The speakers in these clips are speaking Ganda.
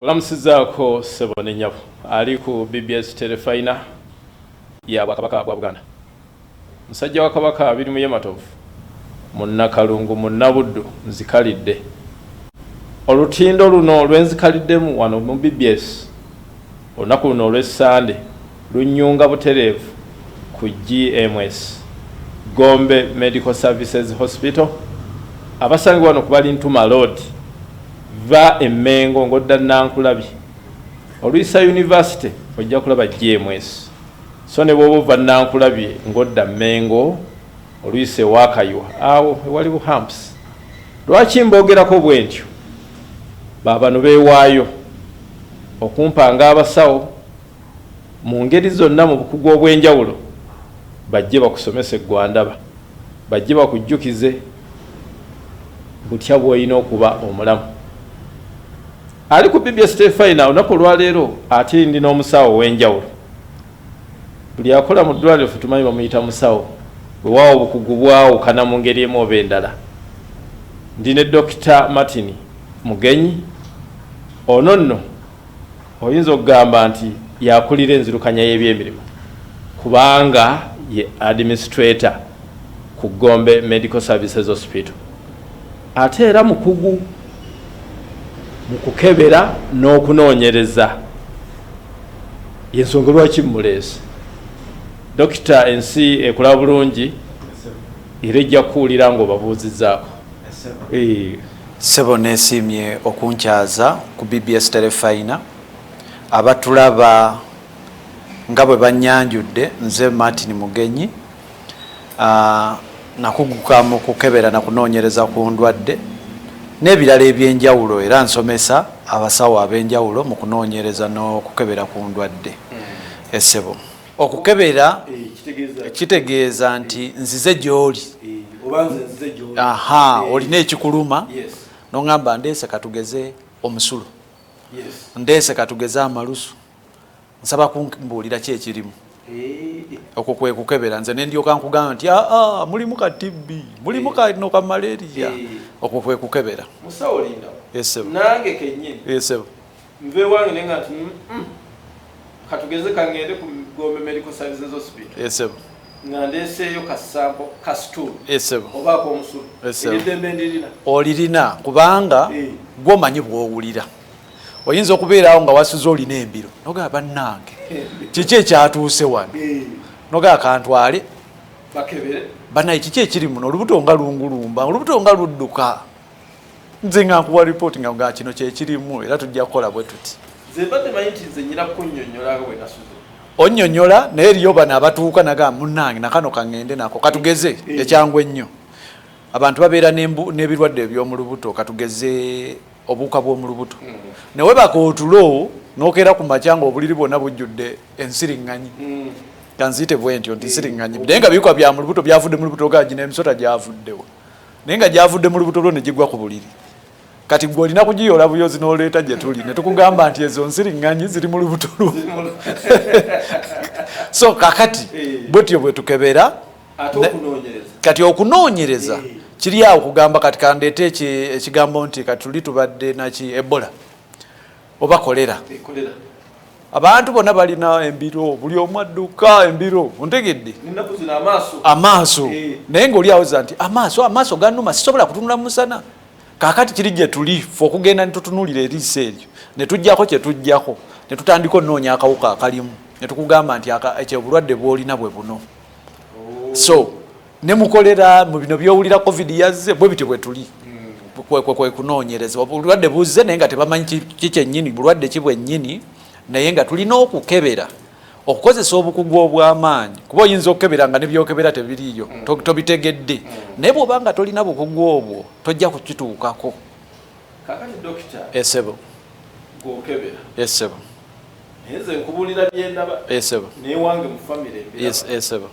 Olamusizaako ssebo ne nnyabo ali ku BBS Terefayina ya Bwakabaka bwa Buganda. Musajja wa Kabaka Birimuye Matovu, Munnakalungu, Munnabuddu, nzikalidde. Olutindo luno lwe nzikaliddemu wano mu BBS olunaku luno olw'Essande lunnyunga butereevu ku GMS, Gombe Medical Services Hospital, abasangibwa wano ku Balintuma Road. Va e Mengo ng'odda Nankulabye oluyisa University ojja kulaba GMS. So ne bw'oba ova Nankulabye ng'odda Mengo oluyisa ewa Kayiwa awo ewali bu humps. Lwaki mboogerako bwentyo? Baabano beewaayo okumpanga abasawo mu ngeri zonna mu bukugu obw'enjawulo bajje bakusomese Ggwandaba, bajje bakujjukize butya bw'olina okuba omulamu. Ali ku BBS Terefayina olunaku olwaleero ate ndi n'omusawo ow'enjawulo. Buli akola mu ddwaliro ffe tumanyi bamuyita musawo, weewaawo obukugu bwawukana mu ngeri emu oba endala. Ndi ne Dokita Martin Mugenyi, ono nno Oyinza okugamba nti y'akulira enzirukanya y'ebyemirimu kubanga ye administrator ku Gombe Medical Services Hospital ate era mukugu mu kukebera n'okunoonyereza. Y'ensonga lwaki mmuleese. Dokita, ensi ekulaba bulungi era ejja kukuwulira ng'obabuuzizzaako. Ssebo nesiimye okunkyaza ku bbs Terefayina. Abatulaba nga bwe bannyanjudde nze Martin Mugenyi. Nakuguka mu kukebera na kunoonyereza ku ndwadde n'ebirala eby'enjawulo era nsomesa abasawo ab'enjawulo mu kunoonyereza n'okukebera ku ndwadde. Ssebo. Okukebera kitegeeza nti nzize gy'oli, aha, olina ekikuluma n'oŋŋamba ndeese katugeze omusulo, ndeese katugeze amalusu, nsaba kumbuulira ki ekirimu. Okwo kwe kukebera. Nze ne ndyoka nkugamba nti aa mulimu ka TB, mulimu kano ka malaria. Okwo kwe kukebera. Musawo linda. Yes, nange kennyini. Yes, sebo. Nva ewange ne nga nti katugeze kangende ku Gombe Medical Services Hospital. Yes, sebo. Nga ndeeseeyo ka sample ka stool. Yes, sebo. Oba ak'omusulo. Yes, sebo. Eddembe ndirina. Olirina kubanga gwe omanyi bw'owulira. Oyinza okubeerawo nga wasuze olina embiro nogamba bannange kiki ekyatuuse wano, nogamba kantwale bakebere banaye kiki ekiri muno, olubuto nga lungulumba, olubuto nga ludduka. Nze nga nkuwa ripooti nga nga kino kyekirimu era tujja kukola bwe tuti. Nze mbadde manyi nti nze nyina kunnyonnyola nga bwe nasuze. Onnyonnyola naye eriyo bano abatuuka naga munnange nakano kaŋŋende nako katugeze ekyangu ennyo. Abantu babeera n'ebirwadde eby'omu lubuto, katugeze obuwuka bw'omu lubuto. Ne webaka otulo n'okeera ku makya ng'obuliri bwonna bujjudde ensiriŋŋanyi. Kanziyite bwe ntyo nti nsiriŋŋanyi. Naye nga biwuka bya mu lubuto byavudde mu lubuto ga gino emisota gyavuddewa. Naye nga gyavudde mu lubuto lwo ne gigwa ku buliri. Kati gwe olina kugiyoola buyozi n'oleeta gye tuli ne tukugamba nti ezo nsiriŋŋanyi ziri mu lubuto lwo. So kakati bwetyo bwe tukebera. Kati okunoonyereza kiri awo kugamba kati kandeete ekigambo nti kati tuli tubadde naki Ebola oba kolera. Abantu bonna balina embiro, buli omu adduka embiro, ontegedde amaaso, naye ng'oli awoza nti amaaso amaaso gannuma sisobola kutunula mu musana. Kaakati kiri gye tuli ffe okugenda ne tutunuulira eriiso eryo ne tuggyako kye tuggyako ne tutandika onoonya akawuka akalimu ne tukugamba nti ekyo obulwadde bw'olina bwe buno. So ne mukolera mu bino by'owulira covid yazze bwe bityo bwe tuli kwe kunoonyereza obulwadde buzze naye nga tebamanyi ki kyennyini bulwadde ki bwennyini, naye nga tulina okukebera okukozesa obukugu obw'amaanyi kuba oyinza okukebera nga ne by'okebera tebiriiyo, tobitegedde, naye bw'oba nga tolina bukugu obwo tojja kukituukako. Kaakati dokita, Esebo. Gw'okebera. Esebo. Naye nze nkubuulira bye ndaba. Esebo. N'ewange mu famire mbiraba. Esebo.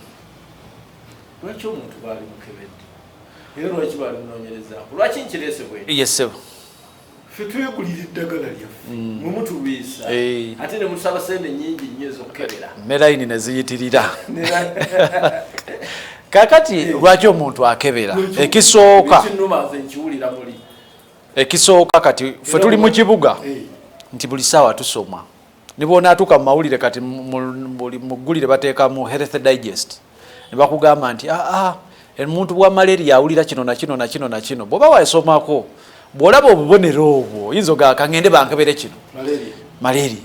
Lwaki omuntu baali mukebedde? Era lwaki baali munoonyerezaako? Lwaki nkireese bwe? Yes, sebo. Ffe twegulira eddagala lyaffe. Mwe mutulwisa. Ate ne musaba ssente nnyingi nnyo ez'okukebera. Ne layini ne ziyitirira. Kaakati lwaki omuntu akebera? Ekisooka. Ekinnuma nze nkiwulira muli. Ekisooka kati ffe tuli mu kibuga. Nti buli saawa tusoma, ne bwonaatuuka mu mawulire kati buli mu ggulire bateekamu Health Digest ne bakugamba nti aa, omuntu bwa malaria awulira kino na kino na kino na kino. Bw'oba wasomako, bw'olaba obubonero obwo, oyinza ogamba, "Kangende bankebere kino, malaria."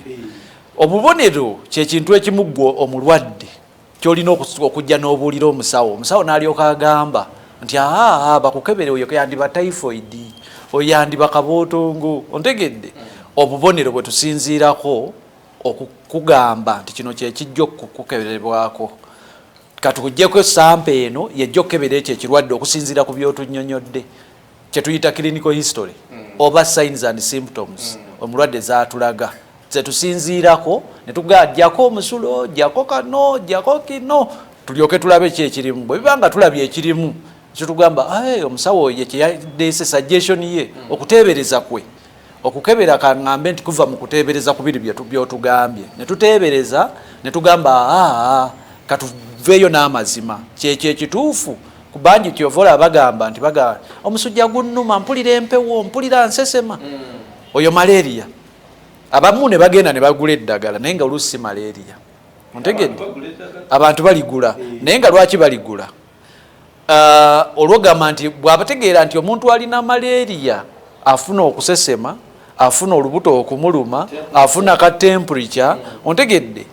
Obubonero kyekintu ekimu ggwe omulwadde kyolina okujja n'obuulira omusawo, omusawo n'alyoka agamba nti, "Aa, bakukebere, oyo yandiba typhoid, oyo yandiba kabootongo." Ontegedde? Obubonero bwe tusinziirako okukugamba nti kino kyekijja okukukeberebwako, katukuggyeko sample eno yejja okukebera ekyo ekirwadde okusinziira ku byotunnyonnyodde, kyetuyita clinical history oba signs and symptoms omulwadde zatulaga, zetusinziirako netugamba, "Jjako omusulo, jjako kano, jjako kino," tulyoke tulabe ki ekirimu. Bwe biba nga tulabye ekirimu, kyetugamba, "Ai, omusawo oyo kyeyadeese, suggestion ye, okuteebereza kwe, okukebera, kaŋŋambe nti kuva mu kuteebereza ku biri byotugambye." Ne tuteebereza ne tugamba, "Aa, katuveeyo n'amazima kyekyo ekituufu." Kubangi kyova olaba bagamba nti bagamba, "Omusujja gunnuma, mpulira empewo, mpulira nsesema, oyo malaria." Abamu ne bagenda ne bagula eddagala, naye nga oluusi si malaria. Ontegedde? Abantu baligula, naye nga lwaki baligula? Olwogamba nti bw'abategeera nti omuntu alina malaria afuna okusesema, afuna olubuto okumuluma, afuna ka temperature. Ontegedde?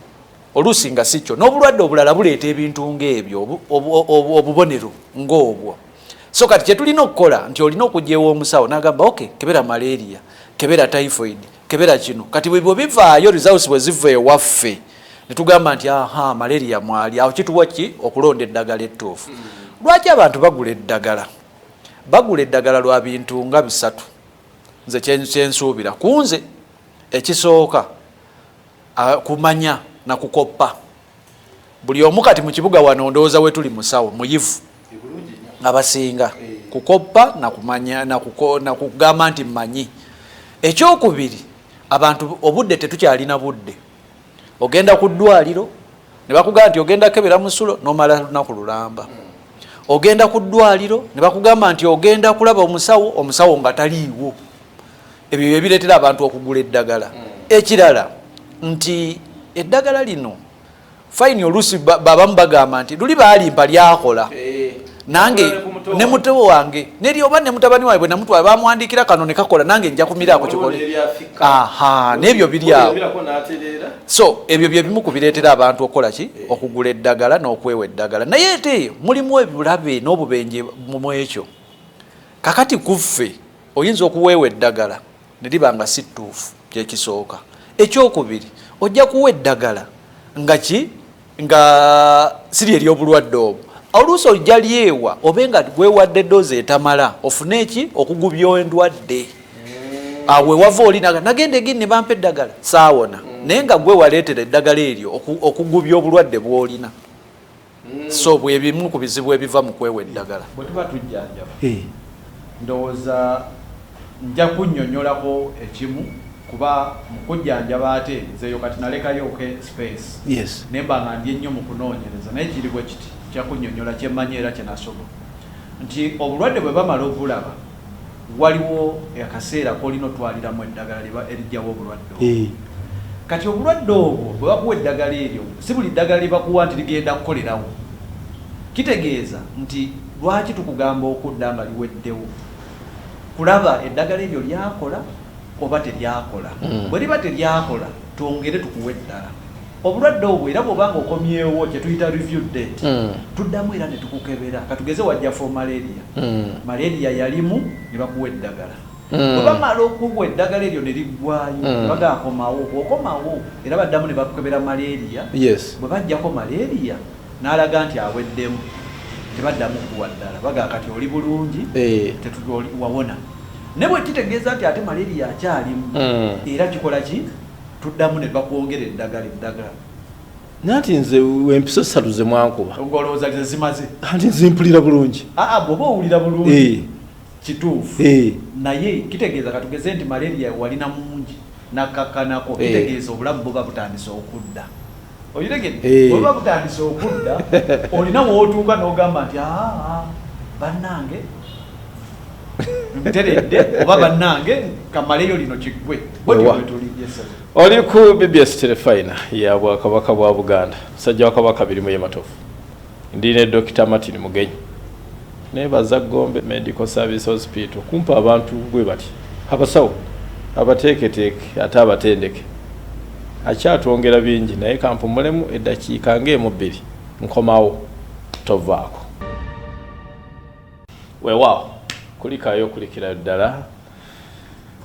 Oluusi nga si kyo. N'obulwadde obulala buleeta ebintu ng'ebyo, obubonero ng'obwo. So kati kyetulina okukola nti olina okujja ew'omusawo n'agamba, "Ok, kebera malaria, kebera typhoid, kebera kino." Kati bwe bivaayo, results bwe ziva ewaffe, ne tugamba nti, "Aha, malaria mwali awo." Kituwa ki? Okulonda eddagala ettuufu. Lwaki abantu bagula eddagala? Bagula eddagala lwa bintu nga bisatu, nze kyensuubira ku nze. Ekisooka, kumanya na kukoppa. Buli omu kati mu kibuga wano, ndowooza we tuli musawo muyivu, abasinga kukoppa nakumanya nakugamba nti mmanyi. Ekyokubiri, abantu obudde tetukyalina budde. Ogenda ku ddwaliro ne bakugamba nti ogenda kebera musulo nomala lunaku lulamba. Ogenda ku ddwaliro ne bakugamba nti ogenda kulaba omusawo, omusawo nga taliiwo. Ebyo byebireetera abantu okugula eddagala. Ekirala nti eddagala lino fine, oluusi babamu bagamba nti luli baalimpa lyakola, nange ne muto wange neri oba ne mutabani wange bwe namutwala bamuwandiikira kano ne kakola, nange nja kumiraako kikole. Aha, n'ebyo biri awo. So ebyo bye bimu ku bireetera abantu okukola ki? Okugula eddagala n'okwewa eddagala. Naye ate mulimu ebulabe n'obubenje mu ekyo. Kakati kuffe oyinza okuweewa eddagala ne liba nga si ttuufu, kyekisooka. Ekyokubiri, ojja kuwa eddagala nga ki nga siri ery'obulwadde obwo. Oluusi ojja lyewa obe nga gwewadde dose etamala, ofune eki? Okugubya endwadde. Awo wewava oli nagenda egini ne bampa eddagala saawona, naye nga gwe waleetera eddagala eryo okugubya obulwadde bw'olina. So bwebimu ku bizibu ebiva mu kwewa eddagala. Bwe tuba tujjanjaba, ndowooza nja kunnyonnyolako ekimu, kuba mu kujjanjaba ate nzeeyo kati nalekayo ke space naye mba nga ndi ennyo mu kunoonyereza. Naye kiri bwe kiti, nja kunnyonnyola kyemmanyi era kye nasoma nti obulwadde bwe bamala obulaba, waliwo akaseera k'olina otwaliramu eddagala erijjawo obulwadde obwo. Kati obulwadde obwo bwe bakuwa eddagala eryo, si buli ddagala lye bakuwa nti ligenda kukolerawo. Kitegeeza nti lwaki tukugamba okudda nga liweddewo, kulaba eddagala eryo lyakola oba teryakola. Bwe liba teryakola, twongere tukuwa eddala. Obulwadde obwo era bw'obanga okomyewo, kye tuyita review date, tuddamu era ne tukukebera. Katugeze wajja for malaria, malaria yalimu, ne bakuwa eddagala. Bwe bamala okuwa eddagala eryo ne liggwayo, bagakomawo. Bw'okomawo era baddamu ne bakukebera malaria. Bwe bajjako malaria n'alaga nti aweddemu, tebaddamu kuwa ddala, bagaa kati oli bulungi, wawona. Naye bwe kitegeeza nti ate malaria akyalimu, era kikola ki? Tuddamu ne bakwongera eddagala. Nanti nze wempiso ssatu ze mwankuba. Ng'olowooza ze zimaze? Anti nze mpulira bulungi. Aa, bw'oba owulira bulungi, kituufu. Naye kitegeeza, katugeze nti malaria walina mungi nakakkanako, kitegeeza obulamu buba butandise okudda. Okitegedde? Bwe buba butandise okudda, olina wootuuka n'ogamba nti, "Aa, bannange." Nteredde oba bannange kamaleyo lino kiggwe. Wewa. Bwetyo bwe tuli. Oli ku BBS Terefayina ya Bwakabaka bwa Buganda, musajja wa Kabaka Birimu Matovu. Ndi ne Dr Martin Mugenyi. Nebaza Gombe Medical Service Hospital kumpa abantu bwe bati, abasawo abateeketeeke ate abatendeke. Akyatwongera bingi, naye kampumulemu eddakiika ng'emu bbiri, nkomawo, tovaako. Weewaawo, kulikayo okulikirayo ddala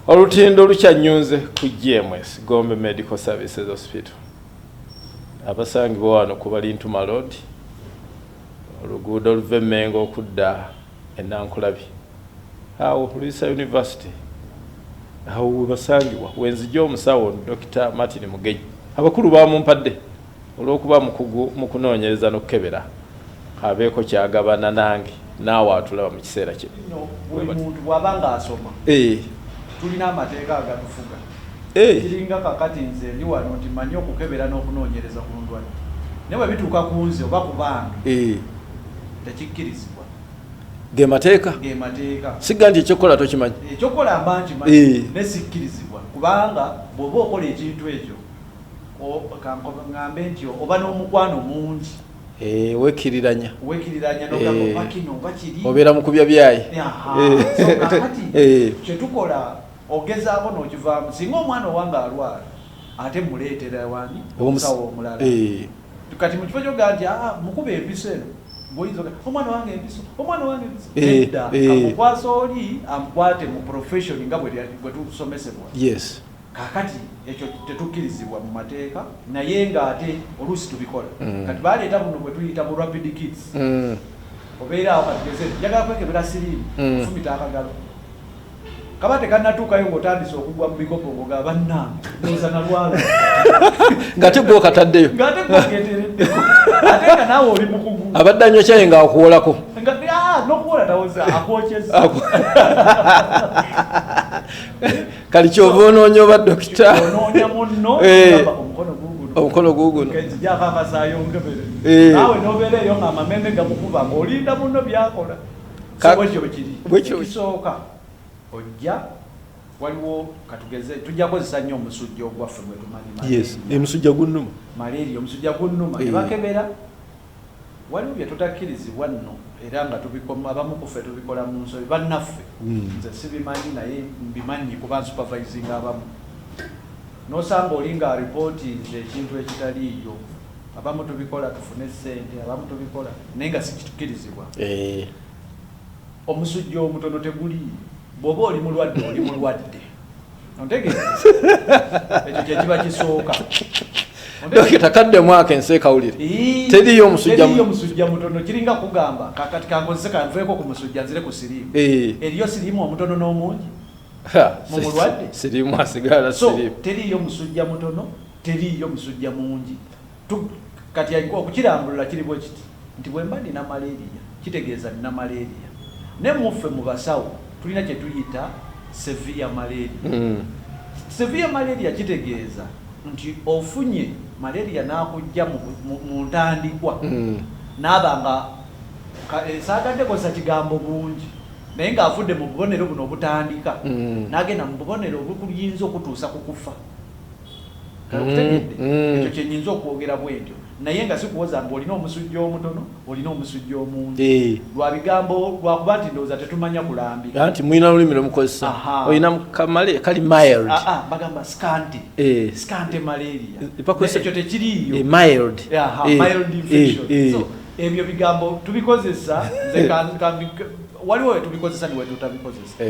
olutindo lukyanyunze ku GMS, Gombe Medical Services Hospital, abasangibwa wano ku Balintuma Road, oluguudo oluva e Mengo okudda e Nankulabi, awo Luisa University, awo webasangibwa. Wenzijja omusawo Dr Martin Mugenyi. Abakulu bamumpadde olw'okuba mukugu mu kunoonyereza n'okukebera, abeeko kyagabana nange naawe atulaba mu kiseera kino. No, buli muntu bw'aba ng'asoma, tulina amateeka agatufuga. Kiringa kakati nze ndi wano nti manyi okukebera n'okunoonyereza ku ndwadde, naye bwe bituuka ku nze oba ku bange, tekikkirizibwa. Ge mateeka. Ge mateeka. Sigga nti ekyokukola tokimanyi. Ekyokukola mba nkimanyi, ne sikkirizibwa, kubanga bw'oba okola ekintu ekyo, ŋŋambe nti oba n'omukwano mungi. Wekkiriranya. Wekkiriranya n'ogamba oba kino oba kiri. Obeera mu kubya byayi. Aha. So kakati kyetukola, ogezaako n'okivaamu. Singa omwana owange alwala, ate muleetera wani? Omusawo omulala. Kati mu kifo ky'ogamba nti, "Ah, mukuba empiso eno," bw'oyinza ogamba, "Omwana wange empiso, omwana wange empiso." Nedda, amukwasa oli amukwate mu profession nga bwe tusomesebwa. Kaakati ekyo tetukkirizibwa mu mateeka, naye ng'ate oluusi tubikola. Kati baleeta buno bwe tuyita bu rapid kits. Obeera awo, katugeze njagala kwekebera siriimu, ofumita akagalo, kaba tekannatuukayo ng'otandise okugwa mu bikopo, ng'ogamba, "Bannange, ndowooza nalwala." Ng'ate gwe okataddeyo. Ng'ate gwoketereddeko, ate nga naawe oli mukugu. Abadde anywa kyayi ng'akuwolako. Nga ah, n'okuwola tawoza, akwokyeza. Kali kyova onoonya oba dokita. Onoonya munno. Ogamba, "Omukono guguno." Omukono guguno. Nzijako akasaayo nkebere. Naawe n'obeera eyo ng'amameme gakukuba ng'olinda munno byakola. So bwekyo bwe kiri. Ekisooka ojja, waliwo, katugeze tujja kukozesa nnyo omusujja ogwaffe gwe tumanyi, malaria. Emusujja gunnuma. Malaria, omusujja gunnuma, ne bakebera, waliwo bye tutakkirizibwa nno, era nga tubikoma, abamu ku ffe tubikola mu nsobi, bannaffe. Nze sibimanyi, naye mbimanyi kuba nsupervising abamu. N'osanga oli nga aripootinze ekintu ekitaliiyo. Abamu tubikola tufune ssente, abamu tubikola naye nga sikitukkirizibwa. Omusujja omutono teguliiyo. Bw'oba oli mulwadde, oli mulwadde, ontegeera? Ekyo kyekiba kisooka. Dokita, kadde mwaka ensi ekawulire. Teriiyo omusujja. Teriiyo omusujja mutono. Kiringa kugamba kakati kankozese, kanveeko ku musujja nzire ku siriimu. Eriyo siriimu omutono n'omungi mu mulwadde? Siriimu asigala So siriimu. teriiyo musujja mutono, teriiyo musujja mungi. Kati okukirambulula kiri bwe kiti nti bwe mba nina malaria, kitegeeza nina malaria, ne muffe mu basawo tulina kye tuyita severe malaria. Severe malaria kitegeeza nti ofunye malaria n'akujja mu ntandikwa, naaba nga saagadde kozesa kigambo bungi, naye ng'avudde mu bubonero buno obutandika, n'agenda mu bubonero obukuyinza okutuusa ku kufa. Okutegedde? Ekyo kyenyinza okwogera bwentyo, naye nga sikuwoza mbu olina omusujja omutono, olina omusujja omungi. Lwa bigambo, lwakuba nti ndowooza tetumanya kulambika. Anti mulina lulimi lwemukozesa. Olina kamale kali mild. Ah, ah, bagamba scanty. Scanty malaria. Ekyo tekiriiyo. Mild. Mild infection. So ebyo bigambo tubikozesa, nze waliwo we tubikozesa ne we tutabikozesa.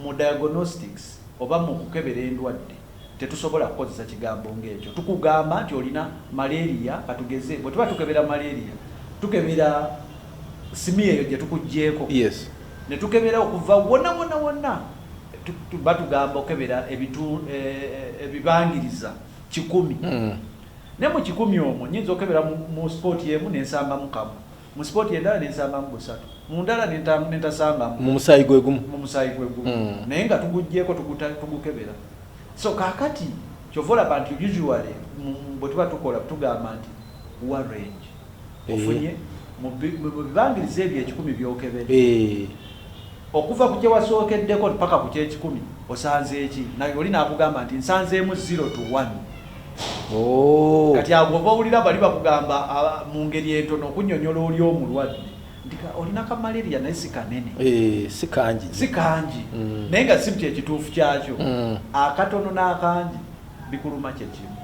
Mu diagnostics oba mu kukebera endwadde tetusobola kukozesa kigambo ng'ekyo. Tukugamba nti olina malaria. Katugeze bwe tuba tukebera malaria, tukebera smear eyo gye tukuggyeko, ne tukebera okuva wonna wonna wonna. Batugamba okebera ebibangiriza 100. Ne mu 100 omwo nyinza okebera mu spot emu nensangamu kamu, mu spot endala nensangamu busatu, mu ndala nentasangamu. Mu musaayi gwe gumu. Mu musaayi gwe gumu. Naye nga tuguggyeko, tugukebera. So kaakati kyova olaba nti usually bwe tuba tukola tugamba nti wa range ofunye mu bibangiriza ebyo 100 byokebera. Okuva ku kyewasookeddeko paka ku kyekikumi osanze eki? Naye oli naakugamba nti nsanzeemu 0 to 1. Kati ago oba owulira bali bakugamba mu ngeri entono okunyonyola oli omulwadde nti olina ka malaria naye si kanene, si kangi, si kangi, naye nga si kyekituufu kyakyo. Akatono n'akangi bikuluma kyekimu.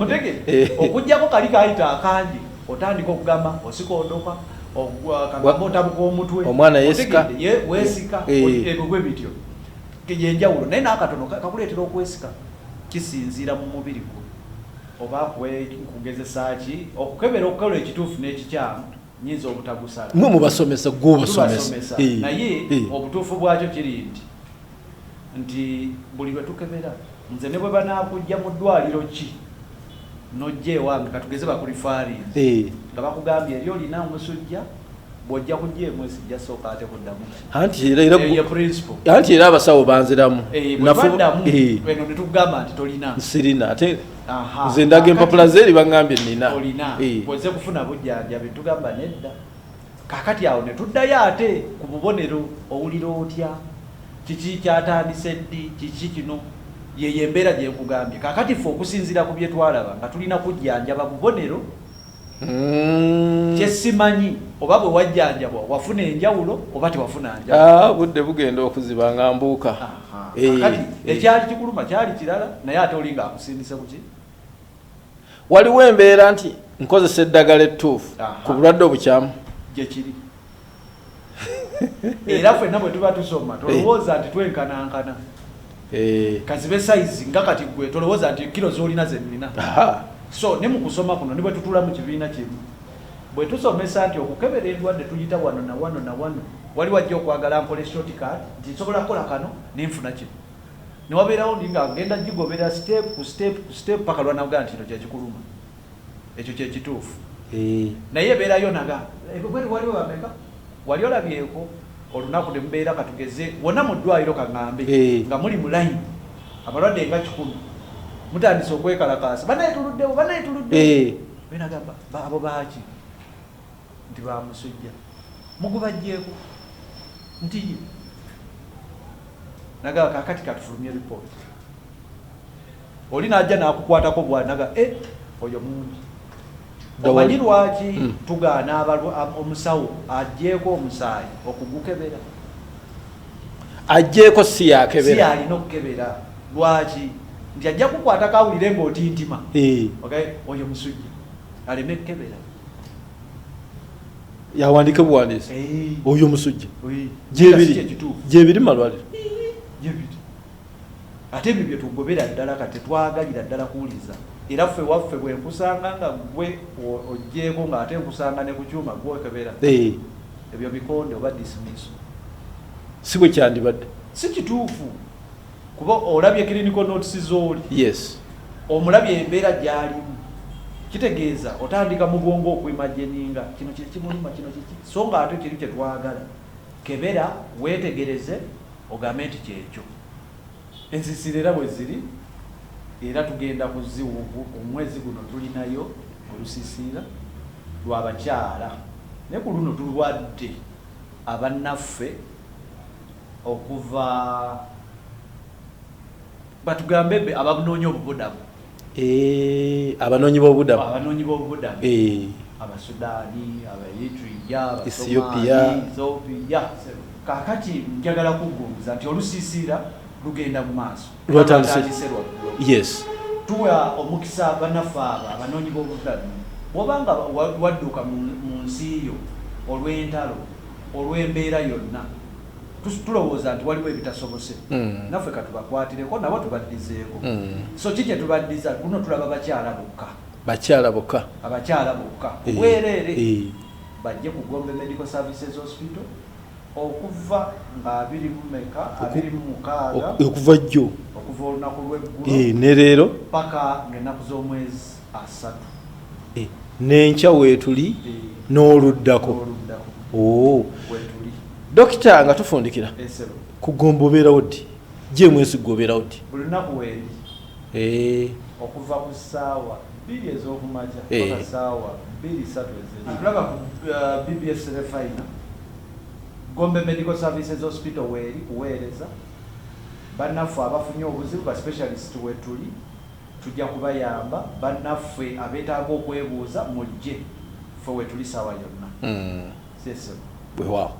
Otegere okuggyako kali kayita akangi, otandika okugamba osikondoka, kagamba otabuka omutwe, omwana yesika, weesika, ebyo bwe bityo yenjawulo. Naye n'akatono kakuleetera okwesika, kisinziira mu mubiri gwo oba kugezesa ki okukebera okukola ekituufu n'ekikyamu nyinza obutagusala. Mwe mubasomesa, gwe obasomesa. Naye obutuufu bwakyo kiri nti buli lwe tukebera, nze ne bwe banaakujja mu ddwaliro ki n'ojja ewange, katugeze bakureferinze nga bakugambye eri olina omusujja, bw'ojja kujja emwesi jja sooka ate kuddamu. Anti era abasawo banziramu. Baddamu eno ne tukugamba nti tolina. Sirina, ate nze ndaga empapula zeeri baŋŋambye nina. Olina, bw'ozze kufuna bujjanjabi tugamba nedda. Kaakati awo ne tuddayo ate ku bubonero, owulira otya, kiki kyatandise ddi, kiki kino, yeyo embeera gye nkugambye. Kaakati ffe okusinziira ku bye twalaba nga tulina kujjanjaba bubonero, kyesimanyi oba bwe wajjanjabwa wafuna enjawulo oba tewafuna njawulo. Budde bugenda okuziba nga mbuuka. Kati ekyali kikuluma kyali kirala, naye ate oli ng'akusindise kuki? Waliwo embeera nti nkozesa eddagala ettuufu ku bulwadde obukyamu. Gyekiri. Era ffenna bwe tuba tusoma tolowooza nti twenkanankana. Kazibe sayizi nga kati gwe tolowooza nti kilo z'olina ze nnina. So ne mu kusoma kuno ne bwe tutuula mu kibiina kimu, bwe tusomesa nti okukebera endwadde tuyita wano na wano na wano, wali wajja okwagala nkole shortcut nti nsobola kukola kano ne nfuna kino. Ne wabeerawo ndi nga ngenda gigobera step ku step ku step paka lwanakugaa nti kino kyekikuluma, ekyo kyekituufu. Naye ebeerayo naga ebweru waliwo bameka wali olabyeko olunaku ne mubeera, katugeze wonna mu ddwaliro kaŋŋambe nga muli mu line abalwadde nga 100, mutandise okwekalakaasa, banaye tuluddewo, banaye tuluddewo. Benagamba abo baaki nti bamusujja, mugubajjeeko nti ye nagamba kakati katufulumye ripooti. Oli najja nakukwatako bwanaga oyo mungi. Omanyi lwaki tugaana omusawo agyeko omusaayi okugukebera? Agyeko si yakebera, si alina okukebera. Lwaki? Nti ajja kukwatako awulire ng'otintima, oyo musujja, aleme kukebera. Yawandike buwandiisi oyo musujja. Gyebiri malwaliro gyebiri. Ate ebyo bye tugobera ddala kati tetwagalira ddala kuwuliza. Era ffe waffe bwe nkusanga nga gwe ogyeko ng'ate nkusanga ne ku kyuma gwokebera, ebyo bikonde oba dismiss. Si bwe kyandibadde, si kituufu, kuba olabye clinical notes z'oli. Yes, omulabye embeera gy'alimu, kitegeeza otandika mu bwongo okuimagininga kino kyekimuluma, kino kiki, so nga ate kiri kyetwagala kebera weetegereze ogambe nti kyekyo. Ensisira era bwe ziri, era tugenda kuziwugu omwezi guno tulinayo olusisiira lw'abakyala, naye ku luno tulwadde abannaffe okuva batugambe abanoonya obubudamu. Abanoonyi b'obubudamu, abanoonyi b'obubudamu, Abasudaani, Abaeritrea, Abasomaali, Ethiopia. Kaakati njagala kuggunguza nti olusiisiira lugenda mu maaso. Lwatandise lwaggulo. Yes, tuwa omukisa bannaffe abo abanoonyi b'obubudamu. Bw'obanga wadduka mu nsi yo olw'entalo, olw'embeera yonna, tulowooza nti waliwo ebitasobose, naffe katubakwatireko nabo tubaddizeeko. So ki kye tubaddiza? Kuno tulaba bakyala bokka. Bakyala bokka. Abakyala bokka bwereere, bajje ku Gombe Medical Services Hospital okuva nga 26 okuva jjo, okuva olunaku lw'eggulo ne leero paka ng'ennaku z'omwezi 30. N'enkya weetuli n'oluddako. Wetuli. Dokita, nga tufundikira, ku Gombe obeerawo ddi? Gyemwezi gwe obeerawo ddi? Buli lunaku weeri, okuva ku ssaawa 2 ez'okumakya paka ssaawa 2 3 ez'ekiro. Tulaba ku BBS Terefayina. Gombe Medical Services Hospital weeri kuweereza bannaffe abafunye obuzibu, ba specialist wetuli, tujja kubayamba. Bannaffe abeetaaga okwebuuza, mujje, ffe wetuli saawa yonna. Sesebo. Weewaawo,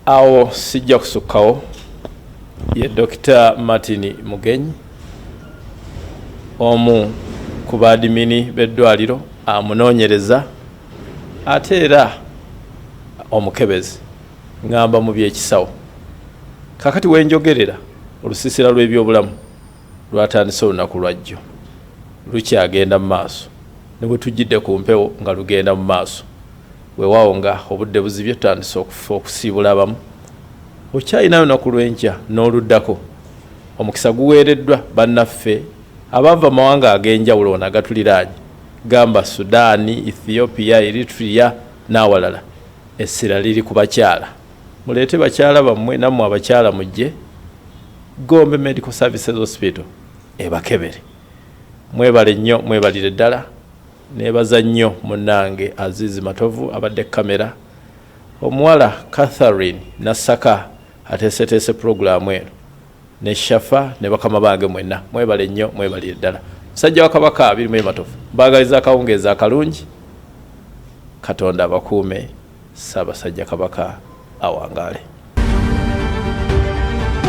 awo sijja kusukkawo. Ye Dr Martin Mugenyi, omu ku baadimini b'eddwaliro, amunoonyereza ate era omukebezi ŋŋamba mu by'ekisawo. Kakati wenjogerera, olusiisira lw'ebyobulamu lwatandise olunaku lwajjo, lukyagenda mu maaso ne bwe tujjidde ku mpewo nga lugenda mu maaso. Weewaawo nga obudde buzibye, tutandise okufa okusiibula abamu. Okyalinayo olunaku lw'enkya n'oluddako. Omukisa guweereddwa bannaffe abaava mu mawanga ag'enjawulo wano agatuliraanye, gamba Sudaani, Ethiopia, Eritrea n'awalala. Essira liri ku bakyala. Muleete bakyala bammwe, nammwe abakyala mujje Gombe Medical Services Hospital ebakebere. Mwebale nnyo, mwebalire ddala. Neebaza nnyo munnange Azizi Matovu abadde kamera, omuwala Catherine Nassaka ateeseteese pulogulaamu eno, ne Shafa ne bakama bange mwenna, mwebale nnyo, mwebalire ddala. Musajja wa Kabaka Birimu Matovu, mbaagaliza akawungeezi akalungi. Katonda abakuume. Ssaabasajja Kabaka awangaale.